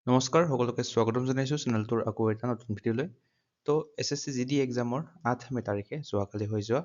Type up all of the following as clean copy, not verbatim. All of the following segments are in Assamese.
নমস্কাৰ, সকলোকে স্বাগতম জনাইছোঁ চেনেলটোৰ আকৌ এটা নতুন ভিডিঅ'লৈ। তো এছএছচি জিডি এক্সামৰ 8 মে' তাৰিখে যোৱাকালি হৈ যোৱা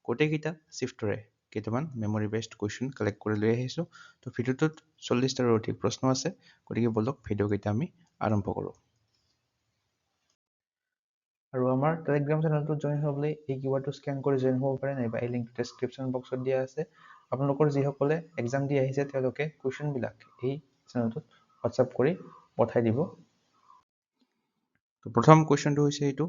গোটেইকেইটা শ্বিফ্টৰে কেইটামান মেমৰি বেছড কুৱেশ্যন কালেক্ট কৰি লৈ আহিছোঁ। তো ভিডিঅ'টোত 40টাৰো অধিক প্ৰশ্ন আছে, গতিকে ব'লক ভিডিঅ'কেইটা আমি আৰম্ভ কৰোঁ। আৰু আমাৰ টেলিগ্ৰাম চেনেলটোত জইন হ'বলৈ এই কিউআৰটো স্কেন কৰি জইন হ'ব পাৰে, নাইবা এই লিংকটো ডেছক্ৰিপশ্যন বক্সত দিয়া আছে। আপোনালোকৰ যিসকলে এক্সাম দি আহিছে, তেওঁলোকে কুৱেশ্যনবিলাক এই চেনেলটোত হোৱাটছআপ কৰি পঠাই দিব। তো প্ৰথম কুৱেশ্যনটো হৈছে এইটো,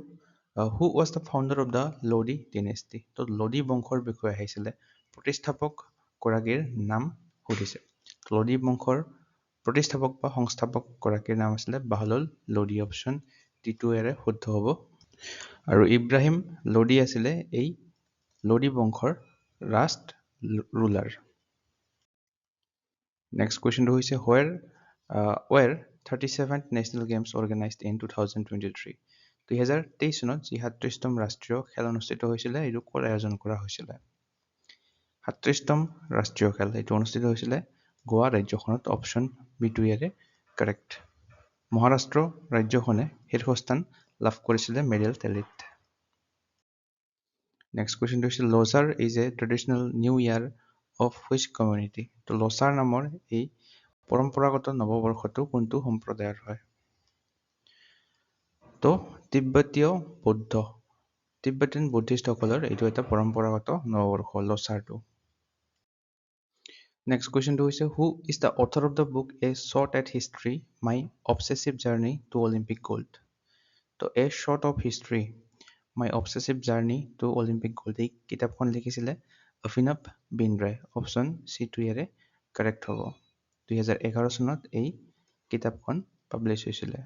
"Who was the founder of the Lodi dynasty?" তো লোডি বংশৰ বিষয়ে আহিছিলে, প্ৰতিষ্ঠাপক গৰাকীৰ নাম সুধিছে। লোডি বংশৰ প্ৰতিষ্ঠাপক বা সংস্থাপক গৰাকীৰ নাম আছিলে বাহলুল লোডি। অপশ্যন ডিটো ইয়াৰে শুদ্ধ হ'ব। আৰু ইব্ৰাহিম লোডি আছিলে এই লোডি বংশৰ লাষ্ট ৰুলাৰ। নেক্সট কুৱেশ্যনটো হৈছে, "Where were 37th National Games organised in 2023?" 2023 চনত যি 37তম ৰাষ্ট্ৰীয় খেল অনুষ্ঠিত হৈছিলে, এইটো ক'ত আয়োজন কৰা হৈছিলে? 37তম ৰাষ্ট্ৰীয় খেল এইটো অনুষ্ঠিত হৈছিলে গোৱা ৰাজ্যখনত। অপশ্যন বিটো ইয়াৰে কাৰেক্ট। মহাৰাষ্ট্ৰ ৰাজ্যখনে শীৰ্ষস্থান লাভ কৰিছিলে মেডেল টেলিত। নেক্সট কুৱেশ্যনটো হৈছে, "Losar is a traditional new year of which community?" তো লছাৰ নামৰ এই পৰম্পৰাগত নৱবৰ্ষটো কোনটো সম্প্ৰদায়ৰ হয়? তো তিব্বতীয় বৌদ্ধ, তিব্বতীয়ান বুদ্ধিষ্টসকলৰ এইটো এটা পৰম্পৰাগত নৱবৰ্ষ লছাৰটো। নেক্সট কুৱেশ্যনটো হৈছে, "Who is the author of the book A Shot at History: My Obsessive Journey to Olympic Gold?" তো A Shot of History: My Obsessive Journey to Olympic Gold, এই কিতাপখন লিখিছিলে অভিনৱ বিন্দ্ৰাই। অপশ্যন চিটো ইয়াৰে কাৰেক্ট হ'ব। 2011 চনত এই কিতাপখন পাব্লিছ হৈছিলে।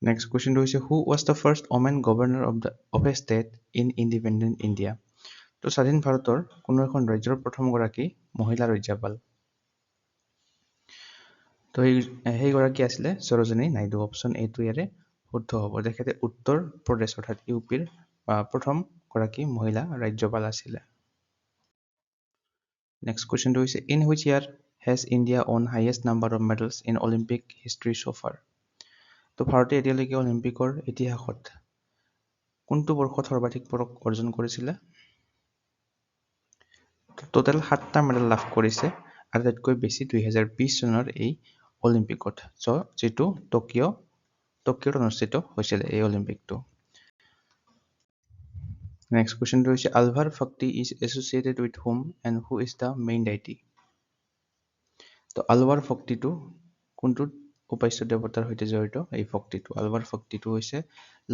নেক্সট কুৱেশ্যনটো হৈছে, "Who was the first woman governor of a state in independent India?" তো স্বাধীন ভাৰতৰ কোনো এখন ৰাজ্যৰ প্ৰথমগৰাকী মহিলা ৰাজ্যপাল? তো সেইগৰাকী আছিলে সৰোজিনী নাইডু। অপশ্যন এটো ইয়াৰে শুদ্ধ হ'ব। তেখেতে উত্তৰ প্ৰদেশ অৰ্থাৎ ইউ পিৰ প্ৰথমগৰাকী মহিলা ৰাজ্যপাল আছিলে। নেক্সট কুৱেশ্যনটো হৈছে, "In which year has India won highest number of medals in Olympic history so far?" তো ভাৰতে এতিয়ালৈকে অলিম্পিকৰ ইতিহাসত কোনটো বৰ্ষত সৰ্বাধিক পদক অৰ্জন কৰিছিলে? টোটেল সাতটা মেডেল লাভ কৰিছে, আটাইতকৈ বেছি 2020 চনৰ এই অলিম্পিকত, যিটো টকিঅ'ত অনুষ্ঠিত হৈছিলে এই অলিম্পিকটো। নেক্সট কুৱেশ্যনটো হৈছে, "Alvar Bhakti is associated with whom and who is the main deity?" তো আলৱাৰ ভক্তিটো কোনটো উপাস্য দেৱতাৰ সৈতে জড়িত? এই ভক্তিটো, আলৱাৰ ভক্তিটো হৈছে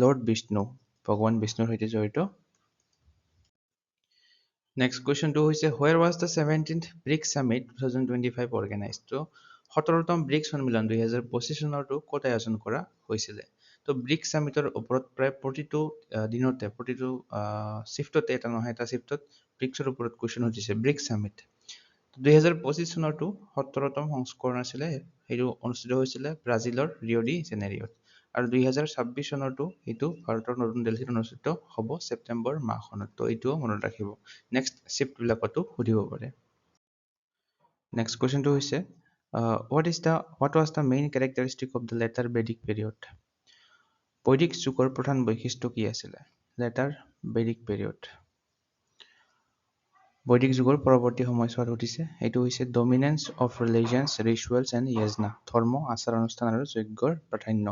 লৰ্ড বিষ্ণু, ভগৱান বিষ্ণুৰ সৈতে জড়িত। নেক্সট কুৱেশ্যনটো হৈছে, "Where was the 17th BRICS Summit 2025 organised?" তো 17তম ব্ৰিক্স সন্মিলন 2025 চনৰটো ক'ত আয়োজন কৰা হৈছিলে? তো ব্ৰিক্স ছামিটৰ ওপৰত প্ৰায় প্ৰতিটো দিনতে, প্ৰতিটো শ্বিফ্টতে, এটা নহয় এটা শ্বিফ্টত ব্ৰিক্সৰ ওপৰত কুৱেশ্যন সুধিছে। ব্ৰিক্স ছামিট 2025 চনৰটো 17তম সংস্কৰণ আছিলে, সেইটো অনুষ্ঠিত হৈছিলে ব্ৰাজিলৰ ৰিঅ' ডি জেনেৰিঅ'ত। আৰু 2026 চনৰটো সেইটো ভাৰতৰ নতুন দিল্লীত অনুষ্ঠিত হ'ব ছেপ্টেম্বৰ মাহখনত। তো এইটোও মনত ৰাখিব, নেক্সট শ্বিফ্টবিলাকতো সুধিব পাৰে। নেক্সট কুৱেশ্যনটো হৈছে, "What was the main characteristic of the later Vedic period?" বৈদিক যুগৰ প্ৰধান বৈশিষ্ট্য কি আছিলে? লেটাৰ বেদিক পিৰিয়ড, বৈদিক যুগৰ পৰৱৰ্তী সময়ছোৱাত সুধিছে। এইটো হৈছে dominance of religions, rituals and yajna, ধৰ্ম, আচাৰ অনুষ্ঠান আৰু যজ্ঞৰ প্ৰাধান্য।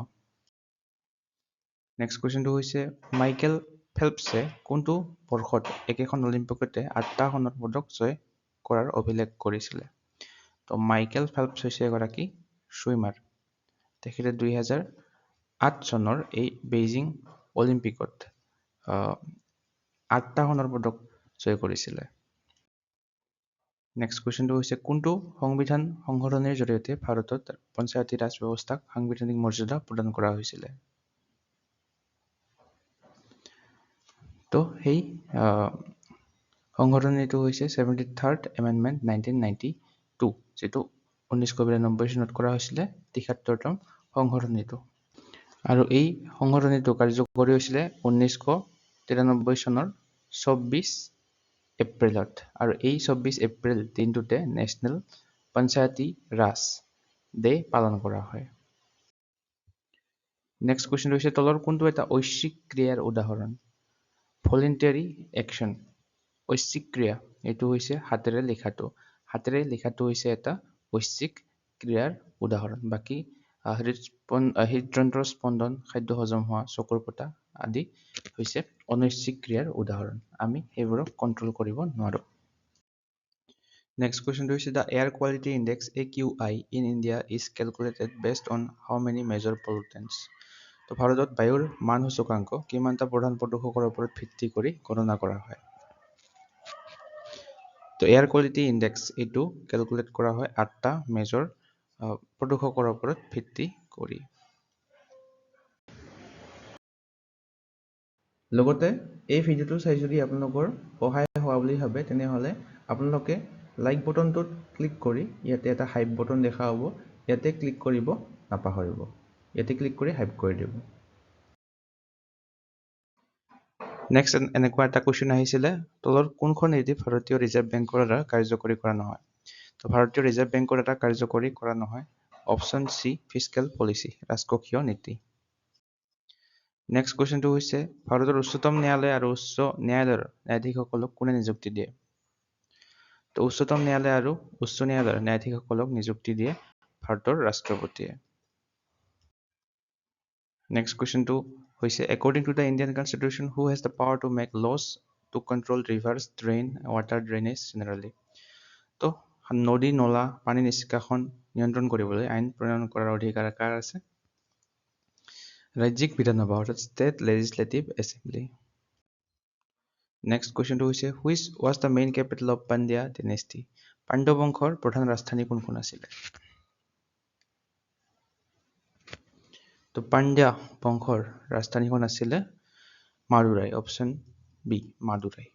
নেক্সট কুৱেশ্যনটো হৈছে, মাইকেল ফেল্পছে কোনটো বৰ্ষত একেখন অলিম্পিকতে আঠটা সোণৰ পদক জয় কৰাৰ অভিলেখ কৰিছিলে? তো মাইকেল ফেল্পছ হৈছে এগৰাকী চুইমাৰ। তেখেতে 2008 চনৰ এই বেইজিং অলিম্পিকত আঠটা সোণৰ পদক জয় কৰিছিলে। নেক্সট কুৱেশ্যনটো হৈছে, কোনটো সংবিধান সংশোধনীৰ জৰিয়তে ভাৰতত পঞ্চায়তী ৰাজ ব্যৱস্থাক সাংবিধানিক মৰ্যাদা প্ৰদান কৰা হৈছিলে? তো সেই সংশোধনীটো হৈছে 73rd Amendment 1992, যিটো 1992 চনত কৰা হৈছিলে, 73তম সংশোধনীটো। আৰু এই সংশোধনীটো কাৰ্যকৰী হৈছিলে 1993 চনৰ 24 এপ্ৰিলত। আৰু এই 24 এপ্ৰিল দিনটোতে নেশ্যনেল পঞ্চায়তী ৰাজ ডে পালন কৰা হয়। নেক্সট কুৱেশ্যনটো হৈছে তলৰ কোনটো এটা ঐচ্ছিক ক্ৰিয়াৰ উদাহৰণ? ভলেণ্টিয়াৰী একশ্যন, ঐচ্ছিক ক্ৰিয়া, এইটো হৈছে হাতেৰে লিখাটো। হাতেৰে লিখাটো হৈছে এটা ঐচ্ছিক ক্ৰিয়াৰ উদাহৰণ। বাকী হৃদযন্ত্ৰৰ স্পন্দন, খাদ্য হজম হোৱা, চকুৰ পতা আদি হৈছে অনৈচ্ছিক ক্ৰিয়াৰ উদাহৰণ। আমি সেইবোৰক কণ্ট্ৰল কৰিব নোৱাৰোঁ। নেক্সট কুৱেশ্যনটো হৈছে the air quality index AQI in India is calculated based on how many major pollutants? তো ভাৰতত বায়ুৰ মান সূচকাংক কিমানটা প্ৰধান প্ৰদূষকৰ ওপৰত ভিত্তি কৰি গণনা কৰা হয়? তো এয়াৰ কোৱালিটি ইণ্ডেক্স এইটো কেলকুলেট কৰা হয় 8টা মেজৰ প্ৰদূষকৰ ওপৰত ভিত্তি কৰি। লগতে এই ভিডিঅ'টো চাই যদি আপোনালোকৰ সহায় হোৱা বুলি ভাবে, তেনেহ'লে আপোনালোকে লাইক বটনটোত ক্লিক কৰি ইয়াতে এটা হাইপ বটন দেখা হ'ব, ইয়াতে ক্লিক কৰিব নাপাহৰিব। ইয়াতে ক্লিক কৰি হাইপ কৰি দিব। নেক্সট এনেকুৱা এটা কুৱেশ্যন আহিছিলে, তলৰ কোনখন নীতি ভাৰতীয় ৰিজাৰ্ভ বেংকৰ দ্বাৰা কাৰ্যকৰী কৰা নহয়? তো ভাৰতীয় ৰিজাৰ্ভ বেংকৰ দ্বাৰা কাৰ্যকৰী কৰা নহয় অপশ্যন চি, ফিস্কেল পলিচি, ৰাজকোষীয় নীতি। নেক্সট কুৱেশ্যনটো হৈছে ভাৰতৰ উচ্চতম ন্যায়ালয় আৰু উচ্চ ন্যায়ালয়ৰ ন্যায়াধীশসকলক কোনে নিযুক্তি দিয়ে? তো উচ্চতম ন্যায়ালয় আৰু উচ্চ ন্যায়ালয়ৰ ন্যায়াধীশসকলক নিযুক্তি দিয়ে ভাৰতৰ ৰাষ্ট্ৰপতিয়ে। নেক্সট কুৱেশ্যনটো হৈছে according to the Indian constitution who has the power to make laws to control rivers, drain, water drainage generally? তো নদী, নলা, পানী নিষ্কাশন নিয়ন্ত্ৰণ কৰিবলৈ আইন প্ৰণয়ন কৰাৰ অধিকাৰ কাৰ আছে? ৰাজ্যিক বিধানসভা অৰ্থাৎ ষ্টেট লেজিছলেটিভ এছেম্বলি। নেক্সট কুৱেশ্যনটো হৈছে which was the main capital of Pandya dynasty? Pandya বংশৰ প্ৰধান ৰাজধানী কোনখন আছিলে? তো পাণ্ড্যা বংশৰ ৰাজধানীখন আছিলে Madurai, option B, Madurai.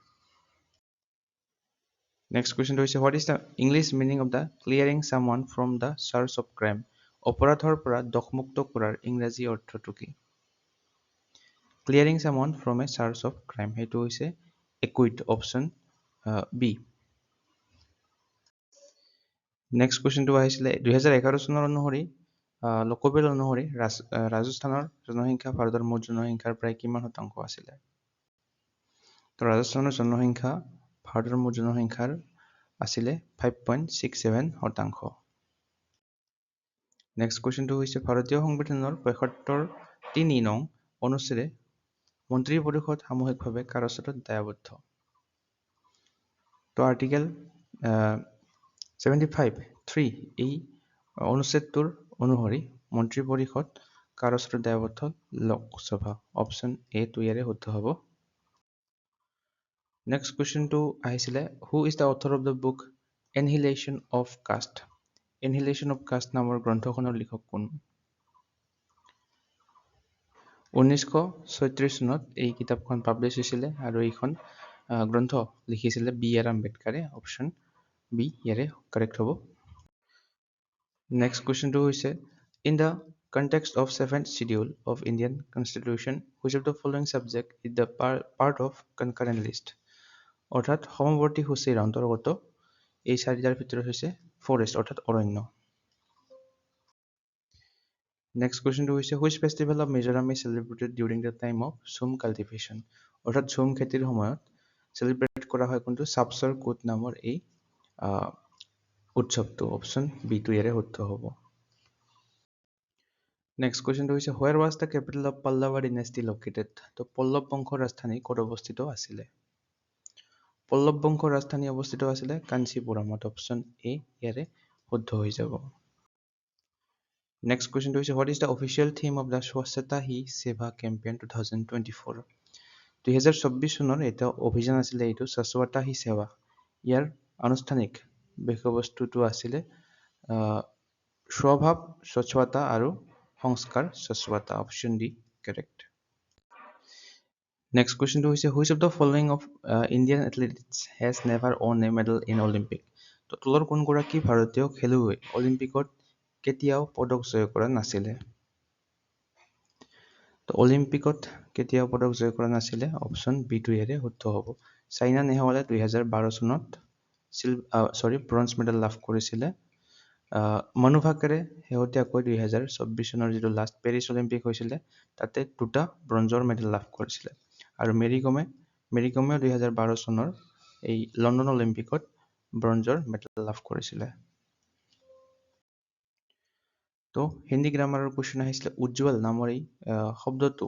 Next কুৱেশ্যনটো হৈছে what is the English meaning of the clearing someone from the charge of crime? অপৰাধৰ পৰা দোষমুক্ত কৰাৰ ইংৰাজী অৰ্থটো কি? Clearing someone from a charge of crime, সেইটো হৈছে একুইট, অপশ্যন বি। নেক্সট কুৱেশ্যনটো আহিছিলে 2011 চনৰ অনুসৰি লোকপিয়ল অনুসৰি ৰাজস্থানৰ জনসংখ্যা ভাৰতৰ মুঠ জনসংখ্যাৰ প্ৰায় কিমান শতাংশ আছিলে? তো ৰাজস্থানৰ জনসংখ্যা ভাৰতৰ মুঠ জনসংখ্যাৰ আছিলে 5.67 শতাংশ। নেক্সট কুৱেশ্যনটো হৈছে ভাৰতীয় সংবিধানৰ 75(3) নং অনুচ্ছেদে মন্ত্ৰী পৰিষদ সামূহিকভাৱে কাৰ ওচৰত দায়বদ্ধ? তো আৰ্টিকেল 75(3) এই অনুচ্ছেদটোৰ অনুসৰি মন্ত্ৰী পৰিষদ কাৰ ওচৰত দায়বদ্ধ? লোকসভা, অপশ্যন এ টো ইয়াৰে শুদ্ধ হ'ব। নেক্সট কুৱেশ্যনটো আহিছিলে who is the author of the book annihilation of caste? Annihilation of caste নামৰ গ্ৰন্থখনৰ লিখক কোন? 1936 চনত এই কিতাপখন পাব্লিছ হৈছিলে আৰু এইখন গ্ৰন্থ লিখিছিলে বি আৰ আম্বেদকাৰে, অপশ্যন বি ইয়াৰে কাৰেক্ট হ'ব। নেক্সট কুৱেশ্যনটো হৈছে in the context of seventh schedule of Indian constitution which of the following subject is the part of concurrent list? অৰ্থাৎ সমৱৰ্তী সূচীৰ অন্তৰ্গত এই চাৰিটাৰ ভিতৰত হৈছে ফৰেষ্ট অৰ্থাৎ অৰণ্য। নেক্সট কুৱেশ্যনটো হৈছে which festival of Mizoram is celebrated during the time of jhum cultivation? অৰ্থাৎ ঝুম খেতিৰ সময়ত চেলিব্ৰেট কৰা হয় কোনটো? চাপচৰ কুট নামৰ এই উৎসৱটো, অপশ্যন বিটো ইয়াৰে শুদ্ধ হ'ব। নেক্সট কুৱেশ্যনটো হৈছে where was the capital of Pallava dynasty located? তো পল্লৱ বংশৰ ৰাজধানী ক'ত অৱস্থিত আছিলে? পল্লৱ বংশৰ ৰাজধানী অৱস্থিত আছিলে কাঞ্চীপুৰমত, অপশ্যন এ ইয়াৰে শুদ্ধ হৈ যাব। নেক্সট কুৱেশ্যনটো হৈছে what is the official theme of the Swachhata Hi Seva campaign 2024? 2024 চনৰ এটা অভিযান আছিলে এইটো স্বচ্ছতা হি সেৱা। ইয়াৰ আনুষ্ঠানিক বিষয়বস্তুটো আছিলে স্বভাৱ স্বচ্ছতা আৰু সংস্কাৰ স্বচ্ছতা, অপশ্যন ডি কাৰেক্ট। নেক্সট কুৱেশ্যনটো হৈছে which of the following of Indian athletes has never won a medal in Olympic? তো তলৰ কোনগৰাকী ভাৰতীয় খেলুৱৈ অলিম্পিকত কেতিয়াও পদক জয় কৰা নাছিলে? তো অলিম্পিকত কেতিয়াও পদক জয় কৰা নাছিলে, অপশ্যন বিটো ইয়াৰে শুদ্ধ হ'ব। চাইনা নেহৱালে 2012 চনত ব্ৰঞ্জ মেডেল লাভ কৰিছিলে মনু ভাকেৰে শেহতীয়াকৈ 2024 চনৰ যিটো লাষ্ট পেৰিছ অলিম্পিক হৈছিলে, তাতে 2টা ব্ৰঞ্জৰ মেডেল লাভ কৰিছিলে। আৰু মেৰী কমেও 2012 চনৰ এই লণ্ডন অলিম্পিকত ব্ৰঞ্জৰ মেডেল লাভ কৰিছিলে। তো হিন্দী গ্ৰামাৰৰ কুৱেশ্যন আহিছিলে, উজ্জ্বল নামৰ এই শব্দটো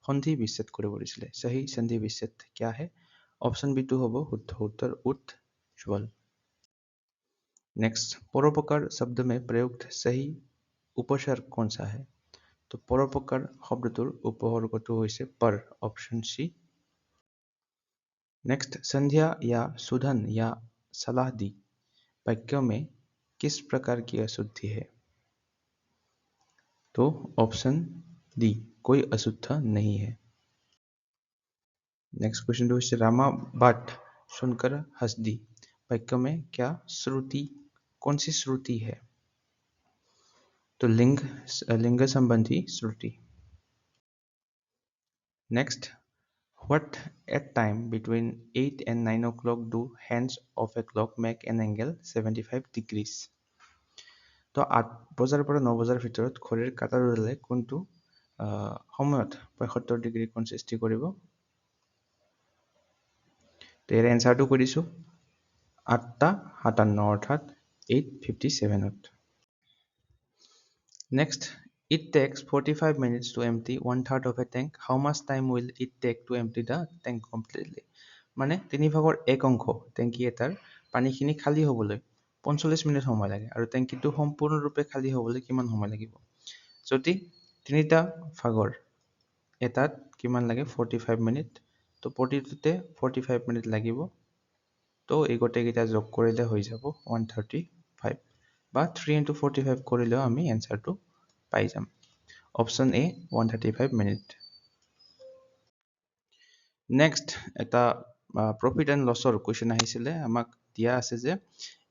সন্ধি বিচ্ছেদ কৰিব দিছিলে। সহি সন্ধি বিচ্ছেদ কিয়া হে? অপশ্যন বিটো হ'ব শুদ্ধ উত্তৰ, উজ্জ্বল। নেক্সট, পৰোপকাৰ শব্দ মে প্ৰয়ুক্ত সহি উপসৰ্গ কোন সা হে? তো পৰোপকাৰ শব্দটোৰ উপসৰ্গটো হৈছে পৰ, অপশ্যন চি। নেক্সট, সন্ধ্যা या सुधन या सलाह दी वाक्य में किस प्रकार की अशुद्धि है? तो ऑप्शन डी, कोई अशुद्ध नहीं है। नेक्स्ट क्वेश्चन तो रामा बात सुनकर हंस दी वाक्य में क्या श्रुति, कौन सी श्रुति है? तो लिंग संबंधी श्रुति। Next, what at time between 8 and 9 o'clock do hands of a clock make an angle 75 degrees? তো 8 বজাৰ পৰা 9 বজাৰ ভিতৰত ঘড়ীৰ কাঁটা দুডালে কোনটো সময়ত 75 ডিগ্ৰী কোণ সৃষ্টি কৰিব? তো ইয়াৰ এনচাৰটো কৈ দিছোঁ, 8:57, অৰ্থাৎ 8:57। Next, it takes 45 minutes to empty 1/3 of a tank. How much time will it take to empty the tank completely? মানে তিনি ভাগৰ এক অংশ টেংকি এটাৰ পানীখিনি খালী হ'বলৈ 45 মিনিট সময় লাগে আৰু টেংকিটো সম্পূৰ্ণৰূপে খালী হ'বলৈ কিমান সময় লাগিব? যদি তিনিটা ভাগৰ এটাত কিমান লাগে? 45 মিনিট। তো প্ৰতিটোতে 45 মিনিট লাগিব। তো এই গোটেইকেইটা যোগ কৰিলে হৈ যাব 135, বা 3 into 45 কৰিলেও আমি এনচাৰটো পাই যাম। Option A, 135 minute. Next, এটা প্ৰফিট এণ্ড লছৰ কুৱেশ্যন আহিছিলে। আমাক দিয়া আছে যে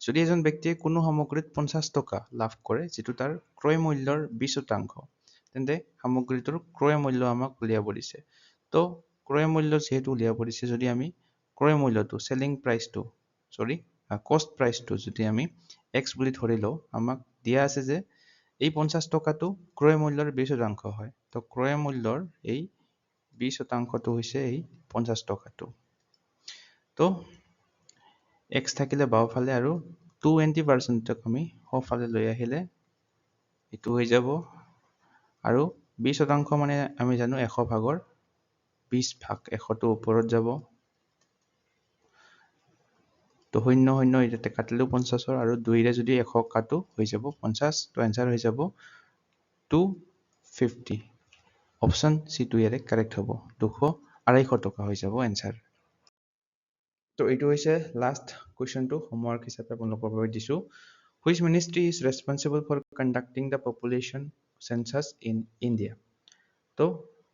যদি এজন ব্যক্তিয়ে কোনো সামগ্ৰীত 50 টকা লাভ কৰে, যিটো তাৰ ক্ৰয় মূল্যৰ 20%, তেন্তে সামগ্ৰীটোৰ ক্ৰয় মূল্য আমাক উলিয়াব দিছে। তো ক্ৰয় মূল্য যিহেতু উলিয়াব দিছে, যদি আমি ক্ৰয় মূল্যটো, চেলিং প্ৰাইচটো, চৰি, কষ্ট প্ৰাইচটো যদি আমি এক্স বুলি ধৰি লওঁ, আমাক দিয়া আছে যে এই 50 টকাটো ক্ৰয় মূল্যৰ 20% হয়। তো ক্ৰয় মূল্যৰ এই 20%টো হৈছে এই 50 টকাটো। তো এক্স থাকিলে বাওঁফালে আৰু 20%ক আমি সোঁফালে লৈ আহিলে এইটো হৈ যাব। আৰু 20% মানে আমি জানো 100 ভাগৰ 20 ভাগ, 100টো ওপৰত যাব। তো শূন্য শূন্য ইয়াতে কাটিলেও 50ৰ, আৰু 2ৰে যদি 100 কাটো হৈ যাব 50। তো এনচাৰ হৈ যাব 250। অপশ্যন চিটো ইয়াৰে কাৰেক্ট হ'ব, 250 টকা হৈ যাব এনচাৰ। তো এইটো হৈছে লাষ্ট কুৱেশ্যনটো, হোমৱৰ্ক হিচাপে আপোনালোকৰ বাবে দিছোঁ। Which ministry is responsible for conducting the population census in India? তো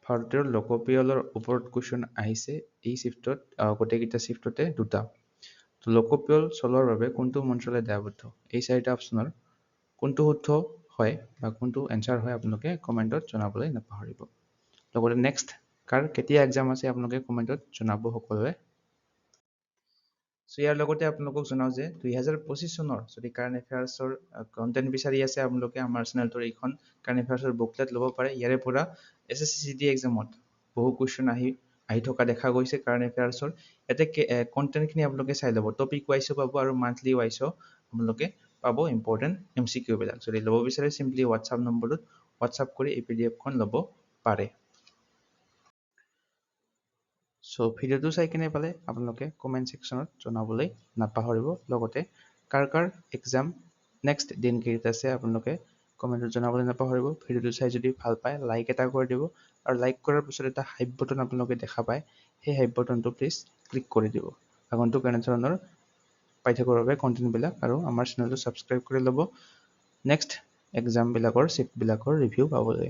ভাৰতীয় লোকপিয়লৰ ওপৰত কুৱেশ্যন আহিছে এই শ্বিফ্টত, গোটেইকেইটা শ্বিফ্টতে দুটা। তো লোকপিয়ল চলোৱাৰ বাবে কোনটো মন্ত্ৰালয় দায়বদ্ধ? এই চাৰিটা অপশ্যনৰ কোনটো শুদ্ধ হয় বা কোনটো এনচাৰ হয় আপোনালোকে কমেণ্টত জনাবলৈ নাপাহৰিব। লগতে নেক্সট কাৰ কেতিয়া এক্সাম আছে আপোনালোকে কমেণ্টত জনাব সকলোৱে। ইয়াৰ লগতে আপোনালোকক জনাওঁ যে 2025 চনৰ যদি কাৰেণ্ট এফেয়াৰ্ছৰ কণ্টেণ্ট বিচাৰি আছে, আপোনালোকে আমাৰ চেনেলটোৰ এইখন কাৰেণ্ট এফেয়াৰ্ছৰ বুকলেট ল'ব পাৰে। ইয়াৰে পৰা S S C C D এক্সামত বহু কুৱেশ্যন আহি থকা দেখা গৈছে কাৰেণ্ট এফেয়াৰ্ছৰ। ইয়াতে কণ্টেণ্টখিনি আপোনালোকে চাই ল'ব, টপিক ৱাইজো পাব আৰু মান্থলি ৱাইজো আপোনালোকে পাব ইম্পৰ্টেণ্ট এম চি কিউবিলাক। যদি ল'ব বিচাৰে চিম্পলি হোৱাটছআপ নম্বৰটোত হোৱাটছআপ কৰি এই পি ডি এফখন ল'ব পাৰে। ভিডিঅ'টো চাই কেনে পালে আপোনালোকে কমেণ্ট ছেকশ্যনত জনাবলৈ নাপাহৰিব। লগতে কাৰ কাৰ এক্সাম নেক্সট দিনকেইটাত আছে আপোনালোকে কমেণ্টত জনাবলৈ নাপাহৰিব। ভিডিঅ'টো চাই যদি ভাল পায় লাইক এটা কৰি দিব, আৰু লাইক কৰাৰ পিছত এটা হাইপ বটন আপোনালোকে দেখা পায়, সেই হাইপ বটনটো প্লিজ ক্লিক কৰি দিব। আগন্তুক এনেধৰণৰ পাই থাকিবৰ বাবে কণ্টেণ্টবিলাক আৰু আমাৰ চেনেলটো ছাবস্ক্ৰাইব কৰি ল'ব নেক্সট এক্সামবিলাকৰ শ্বিফ্টবিলাকৰ ৰিভিউ পাবলৈ।